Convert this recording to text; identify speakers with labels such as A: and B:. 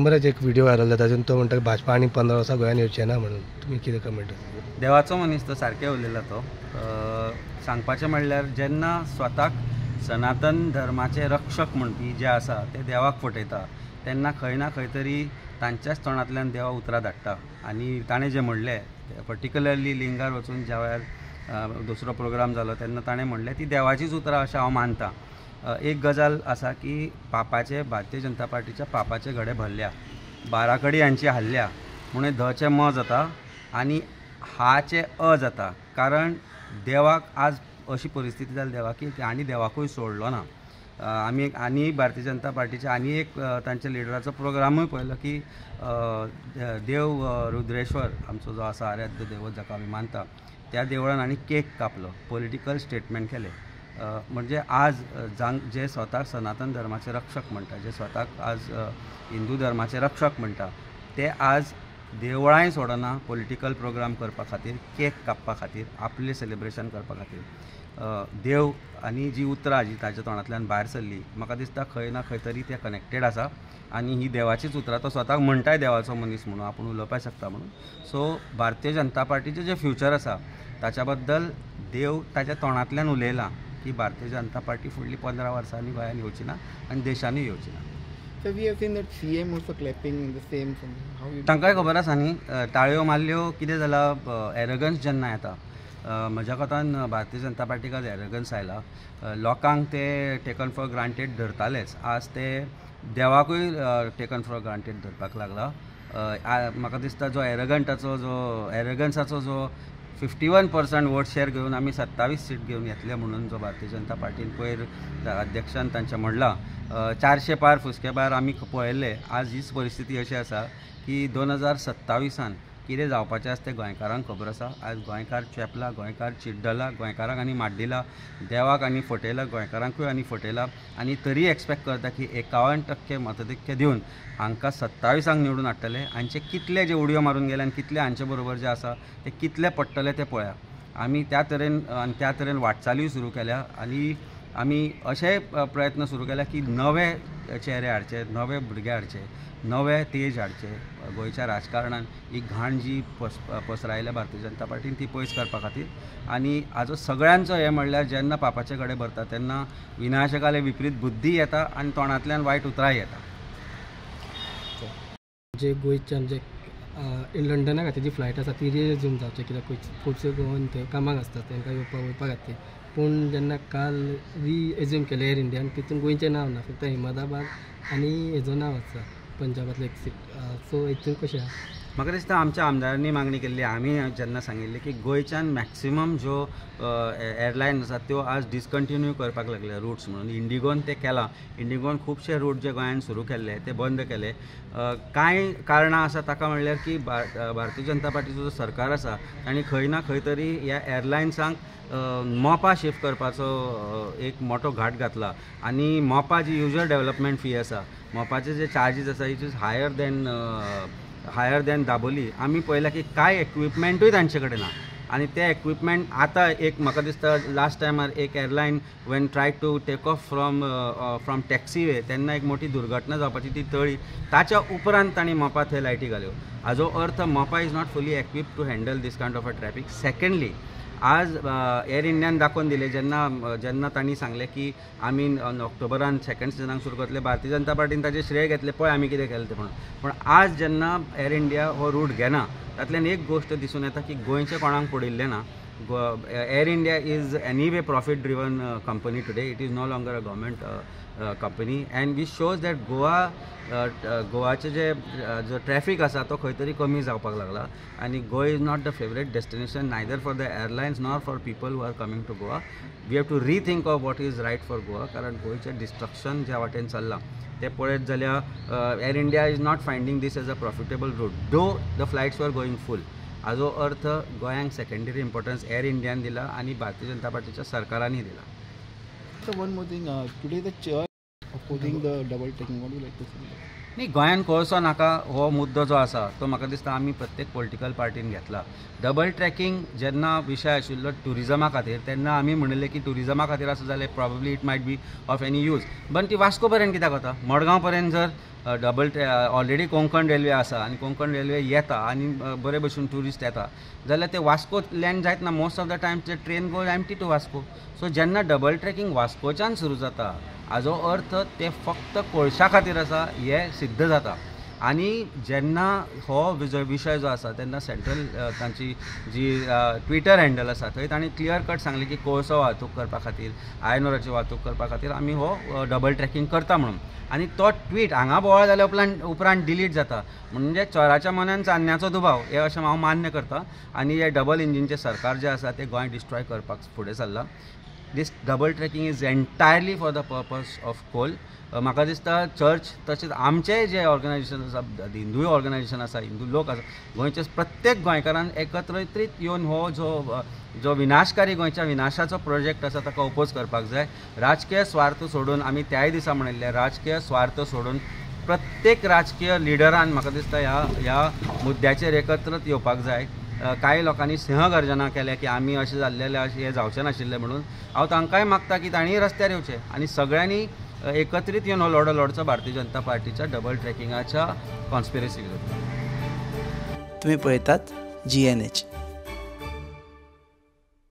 A: दिगंबराचे एक video viral जाता, तातूंत तो म्हणटा भाजपा आनी 15 वर्सां गोंयांत येवचें ना म्हणून, तुमी कितें कमेंट?
B: देवाचो मनीस तो, सारकें उलयला तो. सांगपाचें म्हणल्यार जेन्ना स्वताक सनातन धर्माचे रक्षक म्हणपी जे आसा ते देवाक फटयता तेन्ना खंय ना खंय तरी तांच्याच तोंडांतल्यान देवा उतरां धाडटा. आनी ताणें जें म्हणलें पर्टिक्युलरली लिंगार वचून ज्या वेळार दुसरो प्रोग्राम जालो तेन्ना ताणें म्हणलें ती देवाचीच उतरां अशें हांव मानता. एक गजाल आसा की पापाचे, भारतीय जनता पार्टीच्या पापाचे घडे भरल्या, बाराकडी हांची हाल्ल्या म्हणून धचे म जाता आनी हाचे अ जाता. कारण देवाक आज अशी परिस्थिती जाली देवाक की आनी देवाकूय सोडलो ना. आमी आनी भारतीय जनता पार्टीचे आनी एक तांच्या लिडराचो प्रोग्रामूय पळयलो की देव रुद्रेश्वर आमचो जो आसा आराध्य देवत जाका आमी मानता त्या देवळान आनी केक कापलो, पॉलिटिकल स्टेटमेंट केलें. म्हणजे आज जे स्वताक सनातन धर्माचे रक्षक म्हणटा, जे स्वताक आज हिंदू धर्माचे रक्षक म्हणटा ते आज देवळांय सोडना पॉलिटिकल प्रोग्राम करपा खातीर, केक कापपा खातीर, आपलें सेलिब्रेशन करपा खातीर. देव आनी जी उतरां जी ताच्या तोंडांतल्यान भायर सरली म्हाका दिसता खंय ना खंय तरी ते कनेक्टेड आसा आनी ही देवाचीच उतरां, तो स्वताक म्हणटाय देवाचो मनीस म्हणून, आपूण उलोवपाक शकता म्हणून. सो भारतीय जनता पार्टीचें जें फ्युचर आसा ताच्या बद्दल देव ताच्या तोंडांतल्यान उलयला की भारतीय जनता पार्टी फुडली 15 वर्सांनी गोंयांत येवची ना आनी देशानूय येवची ना.
C: So we have seen that CM also clapping in the same how you
B: तांकांय खबर आसा न्ही, टाळयो मारल्यो कितें जालां, एरोगन्स जेन्ना येता. म्हज्या कोतान भारतीय जनता पार्टीक आज एरोगन्स आयला. लोकांक ते टेकन फॉर ग्रांटेड धरतालेच, आज ते देवाकूय टेकन फॉर ग्रांटेड धरपाक लागला. म्हाका दिसता जो एरोगंटाचो जो एरोगन्साचो जो 51% वोट शेअर घेवन आमी 27 सीट घेवन येतले म्हणून जो भारतीय जनता पार्टीन पयर अध्यक्षान तांचें म्हणलां, 400 पार फुसके पार आमी पळयल्ले. आज हीच परिस्थिती अशी आसा की 2027 कितें जावपाचें आसा तें गोंयकारांक खबर आसा. आज गोंयकार चेपला, गोंयकार चिड्डला, गोंयकारांक आनी माड्डिला, देवाक आनी फटयला, गोंयकारांकूय आनी फटयला आनी तरी एक्सपेक्ट करता की 51% मतधिक्य दिवन हांकां 27 निवडून हाडटले. हांचे कितले जे उडयो मारून गेले आनी कितले हांचे बरोबर जे आसा ते कितले पडटले ते पळया. आमी त्या तरेन आनी त्या तरेन वाटचालूय सुरू केल्या आनी आमी अशेय प्रयत्न सुरू केल्या की नवे चेहरे हाडचे, नवे भुरगे हाडचे, नवे तेज हाडचे गोंयच्या राजकारणान. ही घाण जी पसरायल्या भारतीय जनता पार्टीन ती पयस करपा खातीर. आनी हाजो सगळ्यांचो हें म्हणल्यार जेन्ना पापाचे घडे भरता तेन्ना विनाशकाले विपरीत बुद्धी येता आनी तोंडांतल्यान वायट उतरांय येता.
D: जे गोंयच्यान म्हणजे लंडना खातीर जी फ्लायट आसा ती रिझ्यूम जावचें, कित्याक खुबशे गोवन थंय कामाक आसता, तांकां येवपाक वयपा खातीर. पूण जेन्ना काल रिएज्यूम केलें एअर इंडियान तितून गोंयचें नांव ना, फक्त अहमदाबाद आनी हेजो नांव आसा पंजाबांतलो एक सीट. सो हितून कशें आसा?
B: म्हाका दिसता आमच्या आमदारांनी मागणी केल्ली, आमी जेन्ना सांगिल्लें की गोंयच्यान मॅक्सिमम ज्यो एअरलायन आसात त्यो आज डिसकंटिन्यू करपाक लागल्या रुट्स म्हणून. इंडिगोन तें केलां, इंडिगोन खुबशे रूट जे गोंयांत सुरू केल्ले ते बंद केले. कांय कारणां आसा ताका म्हणल्यार की भारतीय जनता पार्टीचो जो सरकार आसा तांणी खंय ना खंय तरी ह्या एअरलायन्सांक मोपा शिफ्ट करपाचो एक मोठो घाट घातला आनी मोपा जी युजर डेवलपमेंट फी आसा, मोपाचे जे चार्जीस आसा it is higher than Dabolim. आमी पळयलां की कांय एक्विपमेंटूय तांचे कडेन ना आनी ते एक्विपमेंट आतां एक म्हाका दिसता लास्ट टायमार एक airline when try to take off from taxiway तेन्ना एक मोठी दुर्घटना जावपाची ती टळ्ळी. ताच्या उपरांत तांणी मोपा थंय लायटी घाल्यो. हाजो अर्थ Mopa is not fully equipped to handle this kind of a traffic. Secondly आज एअर इंडियान दाखोवन दिलें जेन्ना जेन्ना तांणी सांगलें की आमी ऑक्टोबरान सेकंड सिजनाक सुरू करतले, भारतीय जनता पार्टीन ताचें श्रेय घेतलें, पळय आमी कितें केलें तें म्हणून. पूण आज जेन्ना एअर इंडिया हो रूट घेना तातल्यान एक गोश्ट दिसून येता की गोंयचें कोणाक पडिल्लें ना. Air India is anyway profit driven company today, it is no longer a government company and which shows that Goa गोवाचे जे जो ट्रॅफिक आसा तो खंय तरी कमी जावपाक लागला आनी Goa is not the favourite destination neither for the airlines nor for people who are coming to Goa. We have to rethink of what is right for Goa, कारण गोंयचें डिस्ट्रक्शन ज्या वाटेन चल्लां तें पळयत जाल्यार Air India is not finding this as a profitable route though the flights were going full. हाजो अर्थ गोंयांक सेकेंडरी इम्पॉर्टन्स एअर इंडियान दिला आनी भारतीय जनता पार्टीच्या सरकारांनी दिला.
C: So one more thing, today the church opposing the double tracking, what do you like to say?
B: न्ही, गोंयान कोळसो नाका हो मुद्दो जो आसा तो म्हाका दिसता आमी प्रत्येक पॉलिटिकल पार्टीन घेतला. डबल ट्रॅकिंग जेन्ना विशय आशिल्लो ट्युरिजमा खातीर तेन्ना आमी म्हणिल्लें की ट्युरिजमा खातीर आसा जाल्यार probably it might be of any use, but ती वास्को पर्यंत कित्याक वता? मडगांव पर्यंत जर डबल ऑलरेडी कोंकण रेल्वे आसा आनी कोंकण रेल्वे येता आनी बरे भशेन ट्युरिस्ट येता जाल्यार ते वास्को लँड जायत ना. मोस्ट ऑफ the time ते train goes empty to Vasco. So जेन्ना डबल ट्रॅकिंग वास्कोच्यान सुरू जाता हाजो अर्थ ते फक्त कोळशा खातीर आसा हें सिद्ध जाता. आनी जेन्ना हो विशय जो आसा तेन्ना सेंट्रल तांची जी ट्विटर हँडल आसा थंय तांणी क्लियर कट सांगलें की कोळसो वाहतूक करपा खातीर, आयर्न ओराची वाहतूक करपा खातीर आमी हो डबल ट्रॅकिंग करता म्हणून. आनी तो ट्वीट हांगा बोवाळ जाल्या उपरांत डिलीट जाता. म्हणजे चोराच्या मनान चान्न्याचो दुबाव हें अशें हांव मान्य करता. आनी हे डबल इंजिनचें सरकार जें आसा तें गोंय डिस्ट्रॉय करपाक फुडें सरलां. This double tracking is entirely for the purpose of coal. म्हाका दिसता चर्च तशेंच आमचेय जे ऑर्गनायजेशन आसा, हिंदूय ऑर्गनायजेशन आसा, हिंदू लोक आसा, गोंयचे प्रत्येक गोंयकारान एकत्रित येवन हो जो विनाशकारी गोंयच्या विनाशाचो प्रोजेक्ट आसा ताका ओपोज करपाक जाय. राजकीय स्वार्थ सोडून, आमी त्याय दिसा म्हणिल्लें, राजकीय स्वार्थ सोडून प्रत्येक राजकीय लिडरान म्हाका दिसता ह्या मुद्द्याचेर एकत्रित येवपाक जाय. कांय लोकांनी सिंहगर्जना केल्या की आमी अशें जाल्लेले अशें हें जावचें नाशिल्लें म्हणून. हांव तांकांय मागता की तांणी रस्त्यार येवचें आनी सगळ्यांनी एकत्रीत येवन हो लढो लढचो भारतीय जनता पार्टीच्या डबल ट्रॅकिंगाच्या कॉन्स्पिरसी विरुद्ध.
E: तुमी पळयतात GNH.